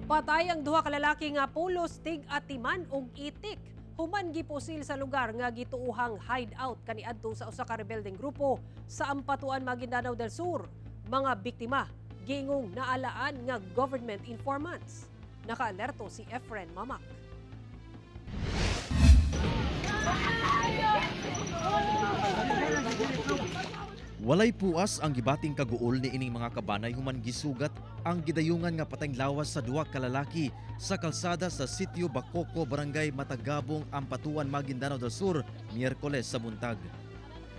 Patay ang duha ka lalaki nga pulos tig-atiman og itik human gipusil sa lugar nga gituuhang hideout kaniadto sa usa ka rebeldeng grupo sa Ampatuan, Maguindanao del Sur. Mga biktima giingong naalaan nga government informants. Nakaalerto si Efren Mamak. Walay puas ang gibating kaguol ni ining mga kabanay human gisugat ang gidayungan nga patayng lawas sa duha ka lalaki sa kalsada sa Sitio Bacoco, Barangay Matagabong, Ampatuan, Maguindanao del Sur, Miyerkules sa buntag.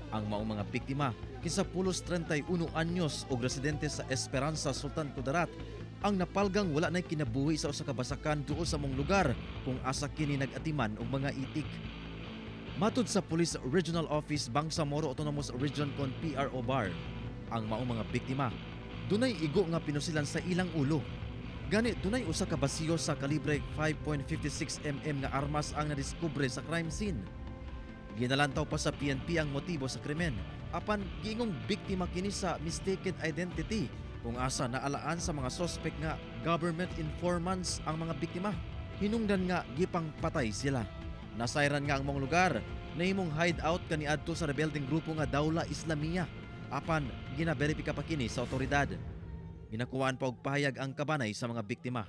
Ang maong mga biktima, kinsa pulos 31 anyos og residente sa Esperanza, Sultan Kudarat, ang napalgang wala nay kinabuhi sa usa ka basakan duol sa maong lugar kung asa kini nag-atiman og mga itik. Matud sa Police Regional Office Bangsamoro Autonomous Region kon PRO Bar, ang maong mga biktima dunay igo nga pinusilan sa ilang ulo. Gani dunay usa ka basiyo sa kalibre 5.56 mm nga armas ang nadiskubre sa crime scene. Ginalantaw pa sa PNP ang motibo sa krimen apan giingong biktima kini sa mistaken identity kung asa naalaan sa mga sospek nga government informants ang mga biktima. Hinungdan nga gipangpatay sila. Nasayran nga ang maong lugar nahimong hideout kaniadto sa rebeldeng grupo nga Dawla Islamia apan ginaberipika pa kini sa otoridad. Ginakuhaan pa og pahayag ang kabanay sa mga biktima.